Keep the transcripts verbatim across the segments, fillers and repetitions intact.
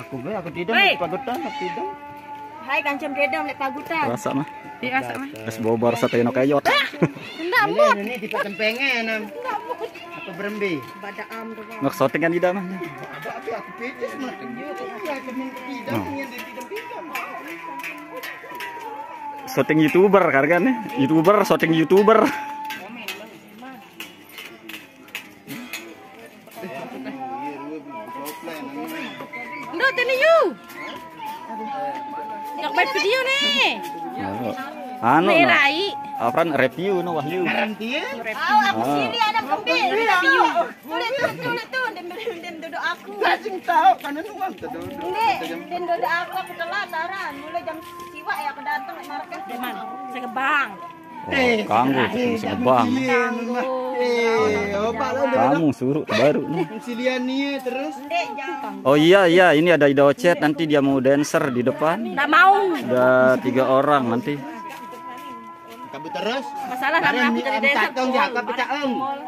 Aku be, aku tidem, Hei. Pagutan, aku tidem. Hai, kancam tidem lek pagutan. Rasa mah. Iya, rasa mah. Es bobar sate no kayot. Enggak, Ini, ini di tempengen, em. Apa berembe? Badam tu, Bang. Nggak syuting kan tidak mah. Ada, ada aku pitis mah. Iya, temen tidem, Oh. Yang di tidem-tidem. Syuting YouTuber kan, kan nih. YouTuber, syuting YouTuber. Ndo tadi you. Nak buat video nih. Anu, Nih, no. Rai. Apaan review no Wahyu. Garanti ya? Aw, aku Ah. Siri ada pembeli. Review. Boleh tuh, boleh tuh, dan, dan, dan duduk aku. Kasih tahu, karena nuang tuh. Nih, dan duduk aku, aku telat, Taran. Mulai jam siwa ya, aku datang, market. Di mana? Segebang. Oh, Eh, kanggo, eh, sing Bang. Iya, Bang. Eh, opak lo udah Kamu suruh baru nih. Silian nih terus. Oh iya, iya, ini ada Ida Ocet, nanti dia mau dancer di depan. Nggak mau. Ada tiga orang nanti. Kabut terus. Masalah Kemarin karena aku di jadi dancer, Cakong, Pol. Siapa Pecah, Eng? Pol.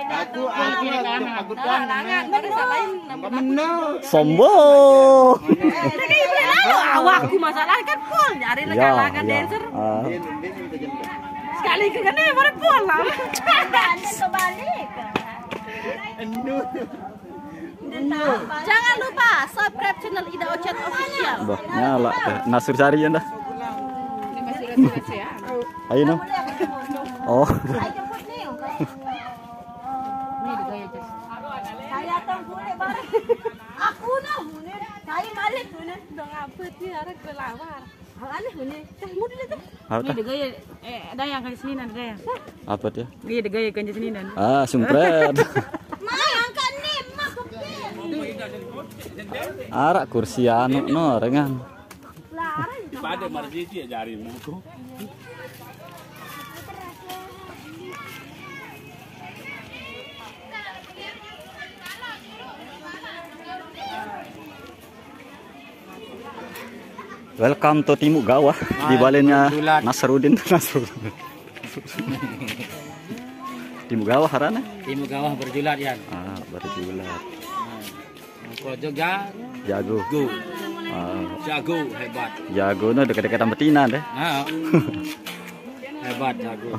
Aku, aku, aku, aku Nah, doang, langan, nah. Baru salahin. Enggak menang. Sombong. Jadi boleh lalu awakku masalah kan Pol nyari Ya, kalangan ya. Dancer. Ah. Sekali ke kena baru Pol lah. Anda terbalik. Endur. Jangan lupa subscribe channel Ida Ocet Official. Bah, nyala. Eh, Nasir Sari ya dah. Ini masih rahasia. Ayo no. Oh. Saya tahu boleh bareng. Aku nah, boleh. Saya malik, boleh. Udah ngabut nih, arah kelawar. Hal aneh, boleh. Teh, mudah deh, teh. Apa Ini tuh? Ada gaya, eh, ada yang kayak sini, ada yang. Apa tuh? Iya, ada gaya kayak sini, dan. Ah, sumpret. Mak, angkat nih, Mak, kepil. Arak kursi anu no rengan. Pada marjiji ya jari mutu. Welcome to Timuk Gawah di Ah, balennya berjulat. Nasrudin. Nasrudin. Timuk Gawah arane? Timuk Gawah berjulat, Yan. Ah, berjulat. Kalau Jogja, Jago. Go. Ah, Jago hebat. Jago no dekat-dekat sama Tina deh. Ah. Hebat Jago.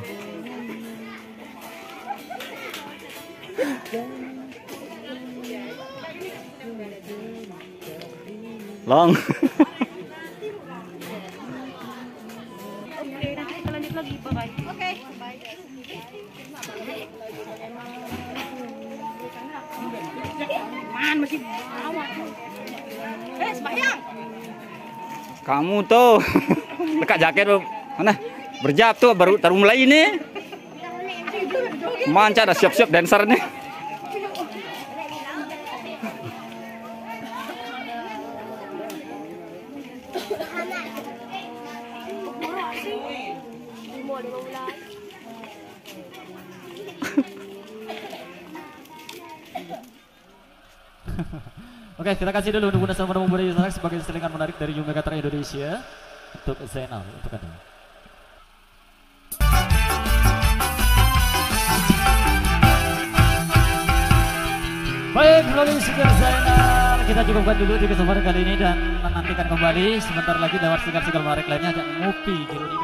Long. Oke. Man, masih bawah. Eh, sembahyang. Kamu tuh. Dekat jaket tuh. Mana? Berjap tuh baru taruh mulai ini. Manca dah siap-siap dancer nih. Oke, kita kasih dulu untuk Bunda sama Bunda Yusra sebagai selingan menarik dari Yume Qatar Indonesia untuk Zainal, untuk Anda. Baik, Robi Sugar Zainal, kita cukupkan dulu di kesempatan kali ini dan menantikan kembali sebentar lagi lewat single-single menarik lainnya. Ajak ngopi di Rudi.